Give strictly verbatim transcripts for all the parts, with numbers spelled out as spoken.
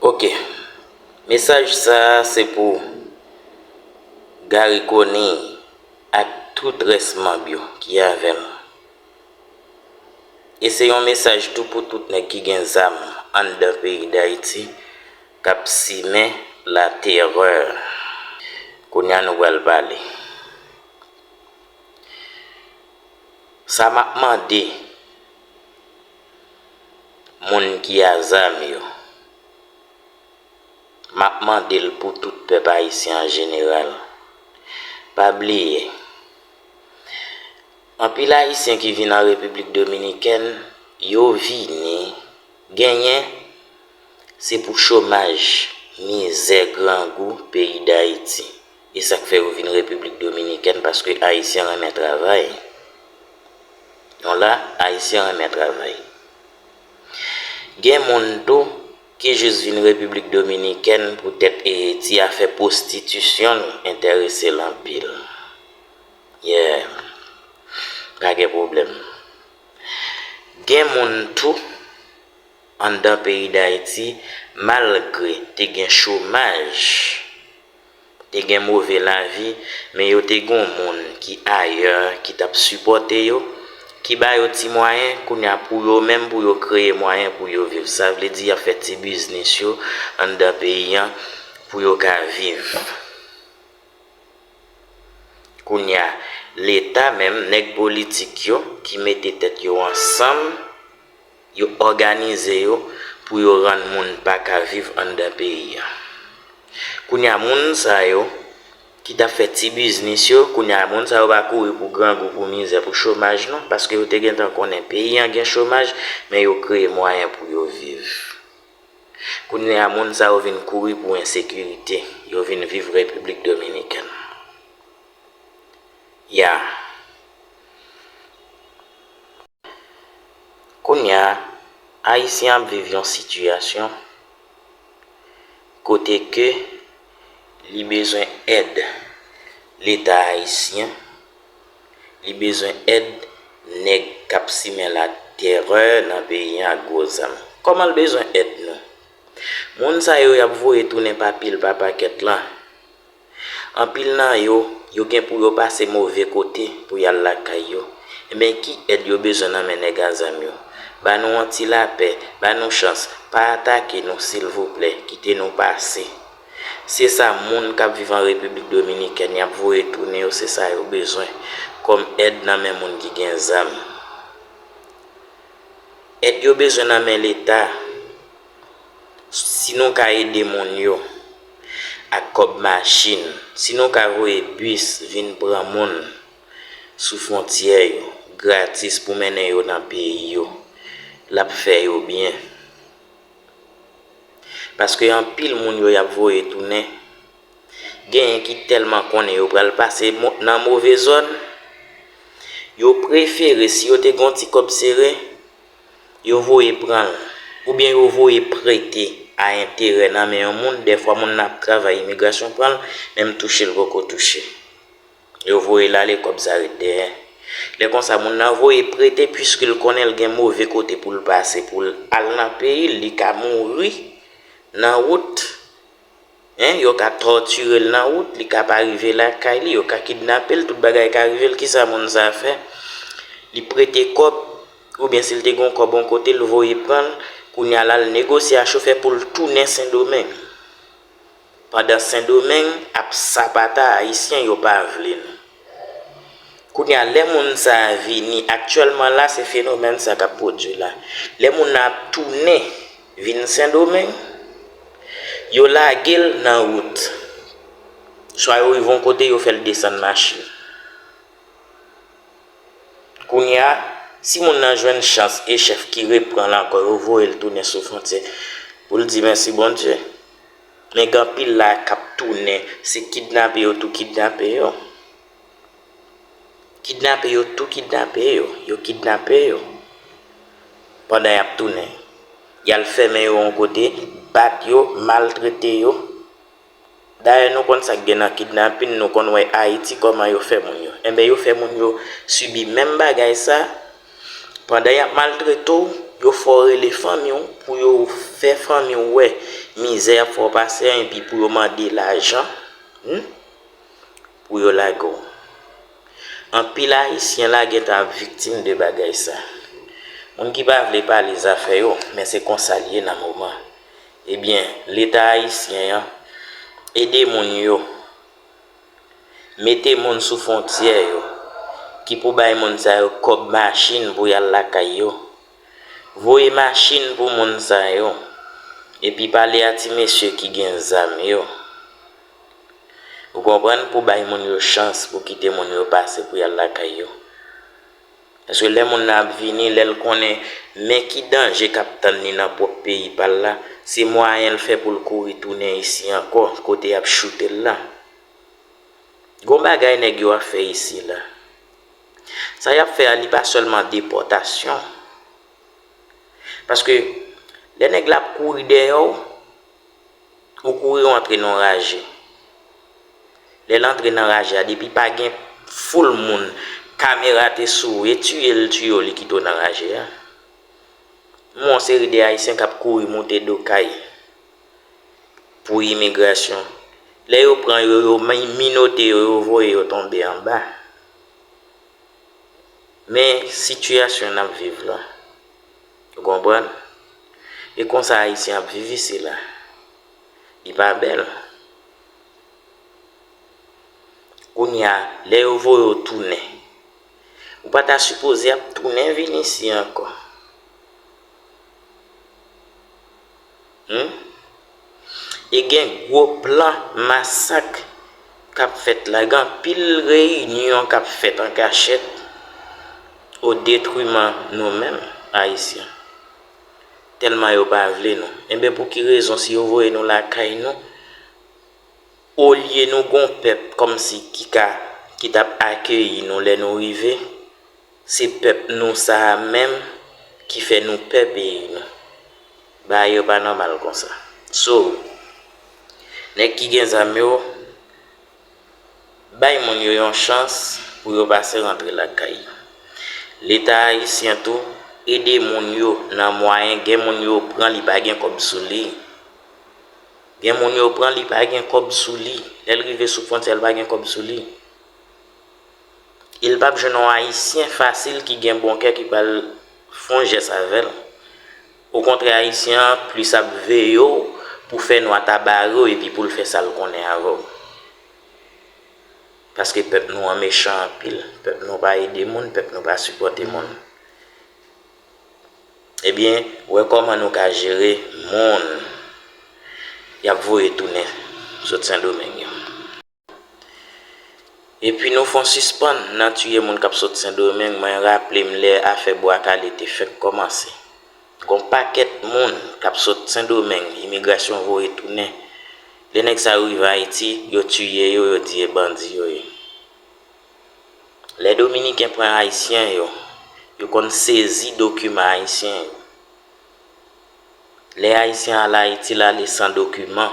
Ok. Mesaj sa a se pou Garry Conille ak tout rès manm yo ki avè l. E se yon mesaj tou pou tout nèg ki gen zam anndan peyi Dayiti k ap simen latèrè. Kounye a nou pral pale. Sa m ap mande moun ki a zam yo, m ap mande l pou tout pèp ayisyen an jeneral. Pa bliye, anpil Ayisyen ki vin an Repiblik Dominikèn, yo vini, genyen, se pou chomaj, mizè, grangou peyi Dayiti. E sa k fè yo vin Repiblik Dominikèn, paske Ayisyen renmen travay. Non la, Ayisyen renmen travay. Gen moun tou ki jis vin Repiblik Dominikèn poutèt e ti afè pwostitisyon l enterese l anpil. Yeah. Pa gen pwoblèm. Gen moun tou anndan peyi Dayiti, malgre te gen chomaj, te gen move lavi, men yo te gen moun ki ayè, ki t ap sipòte yo, ki ba yo ti mwayen, kounye a pou yo menm, pou yo kreye mwayen pou yo viv. Sa vle di, y ap fè ti biznis yo anndan peyi an pou yo ka viv. Kounye a, Leta menm, nèg politik yo ki mete tèt yo ansanm, yo òganize yo pou yo rann moun pa ka viv anndan peyi a. Kounye a, moun sa yo ki t ap fè ti biznis yo, kounye a, moun sa yo pa kouri pou grangou, pou mizè, pou chomaj non, paske yo te gentan konnen peyi an gen chomaj, men yo kreye mwayen pou yo viv. Kounye a, moun sa yo vin kouri pou ensekirite, yo vin viv Repiblik Dominikèn. Ya. Kounye a, Ayisyen ap viv yon sitiyasyon kote ke li bezwen èd Leta ayisyen, li bezwen èd nèg k ap simen latèrè nan peyi an ak gwo zam. Kòman l bezwen èd nou? Moun sa yo y ap voye tounen pa pil pa pakèt la. Anpil nan yo, yo gen pou yo pase move kote pou y al lakay yo. Ebyen, ki èd yo bezwen nan men nèg a zam yo? Ba nou yon ti lapè, ba nou chans, pa atake nou silvouplè, kite nou pase. Se sa moun k ap viv an Repiblik Dominikèn y ap voye tounen yo, se sa yo bezwen kòm èd nan men moun ki gen zam. Èd yo bezwen nan men Leta. Si nou ka ede moun yo ak kòb machin, si nou ka voye bis vin pran moun sou fwontyè yo gratis pou mennen yo nan peyi yo, l ap fè yo byen. Paske anpil moun yo y ap voye tounen, genyen ki tèlman konnen yo pral pase mo- nan move zòn, yo prefere, si yo te gen yon ti kòb sere, yo voye pran l, oubyen yo voye prete a enterè nan men yon moun, dèfwa moun nan ap travay, imigrasyon pran l, menm touche l poko touche. Yo voye l ale, kòb sa ret dèyè. Lè konsa, moun nan voye prete, piske l konnen l gen move kote pou l pase, pou l al nan peyi l, li ka mouri nan wout. Hein, yo ka tòtire l nan wout, li ka pa rive lakay li, yo ka kidnape l, tout bagay ka rive l. Kisa moun sa a fè? Li prete kòb, oubyen si l te gen yon kòb yon kote, l voye pran l. Kounye a la, l negosye a chofè pou l tounen Sendomeng. Pandan Sendomeng ap sapata Ayisyen, yo pa vle nou. Kounye a, lè moun sa a vini, aktyèlman la, se fenomèn sa k ap pwodui la. Lè moun nan ap tounen vin Sendomeng, yo lage l nan wout. Swa yo rive yon kote, yo fè l desann machin. Kounye a, si moun nan jwenn chans e chèf ki repran l ankò, yo voye l tounen sou fwontyè pou l di mèsi Bondye. Men gen anpil la k ap tounen, se kidnape yo tou kidnape yo. Kidnape yo tou kidnape yo, yo kidnape yo. Pandan y ap tounen, y al fèmen yo yon kote, bat yo, maltrete yo. Dayè, nou konn sa k gen nan kidnapin, nou konn wè Ayiti kòman yo fè moun yo. Enben, yo fè moun yo sibi menm bagay sa. Pandan y ap maltrete w, Yo fè w rele fanmi w pou yo fè fanmi w wè mizè y ap fè w pase an epi pou yo mande lajan, hmm, pou yo lage w. Anpil Ayisyen la gentan ap viktim de bagay sa. Moun ki pa vle pale zafè yo, men se konsa l ye nan moman. Ebyen, Leta ayisyen an ede moun yo, mete moun sou fwontyè yo, ki pou bay moun sa yo kòb machin pou y al lakay yo. Voye machin pou moun sa yo, epi pale a ti mesye ki gen zam yo. Ou konprann? Pou bay moun yo chans pou kite moun yo pase pou y al lakay yo. Paske lè moun nan ap vini, lè l konnen men ki danje k ap tann li nan pwòp peyi pa l la, se mwayen l fè pou l kouri tounen isi ankò, kote y ap choute l la. Gon bagay nèg yo ap fè isi la. Sa y ap fè a, li pa sèlman depòtasyon. Paske lè nèg la ap kouri dèyè w, ou kouri, ou antre nan raje. Lè l antre nan raje a, depi pa gen foul moun, kamera te sou ou, e tiye l tiye w, li kite w nan raje a. M wè yon seri de Ayisyen k ap kouri moute do kay pou imigrasyon. Lè yo pran yo, yo mi-, minote yo, yo voye yo tonbe anba. Men sitiyasyon n ap viv la, ou konprann? E konsa Ayisyen ap viv isi la. Li pa bèl. Kounye a, lè yo voye w tounen, ou pa ta sipoze ap tounen vin isi ankò. Hmm? E gen gwo plan masak k ap fèt la. Gen anpil reyinyon k ap fèt an kachèt o detriman nou menm, Ayisyen. Tèlman yo pa vle nou. Enben, pou ki rezon, si yo voye nou lakay nou, olye nou gon pèp kòmsi ki ka, ki t ap akeyi nou lè nou rive, se pèp nou sa a menm ki fè nou pè peyi nou. Bagay yo pa nòmal konsa. So, nèg ki gen zam yo, bay moun yo yon chans pou yo pase rantre lakay yo. Leta ayisyen tou, ede moun yo nan mwayen, gen moun yo pran, li pa gen kòb sou li. Gen moun yo pran, li pa gen kòb sou li. Lè l rive sou fwontyè, li pa gen kòb sou li. E l p ap jwenn yon Ayisyen fasil ki gen bon kè ki pral fè yon jès avè l. Okontrè, Ayisyen an plis ap veye w pou fè nwa ta bare w epi pou l fè sa l konnen avè w. Paske pèp nou an mechan anpil. Pèp nou pa ede moun, pèp nou pa sipòte moun. Ebyen, wè kòman nou ka jere moun y ap voye tounen sot Sendomeng yo. Epi nou fon sispann nan tiye moun k ap sot Sendomeng, mwen raple m lè afè Bwa Kale te fèk kòmanse. Gon pakèt moun k ap sot Sendomeng, imigrasyon voye tounen. Lè nèg sa yo rive Ayiti, yo tiye yo, yo di e bandi yo ye. Lè Dominiken pran Ayisyen yo, yo konn sezi dokiman Ayisyen yo. Lè Ayisyen al Ayiti, l ale san dokiman.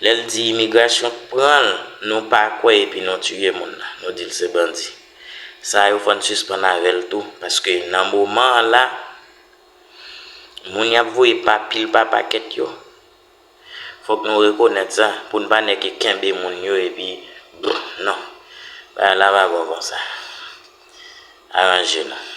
Lè l di imigrasyon pran l, nou pa kwè epi nou tiye moun nan, nou di l se bandi. Sa yo fò n sispann avè l tou, paske nan moman an la, moun y ap voye pa pil pa pakèt yo, fòk nou rekonèt sa, pou n pa nèke kenbe moun yo epi, non, bagay la pa bon konsa. Aranje nou.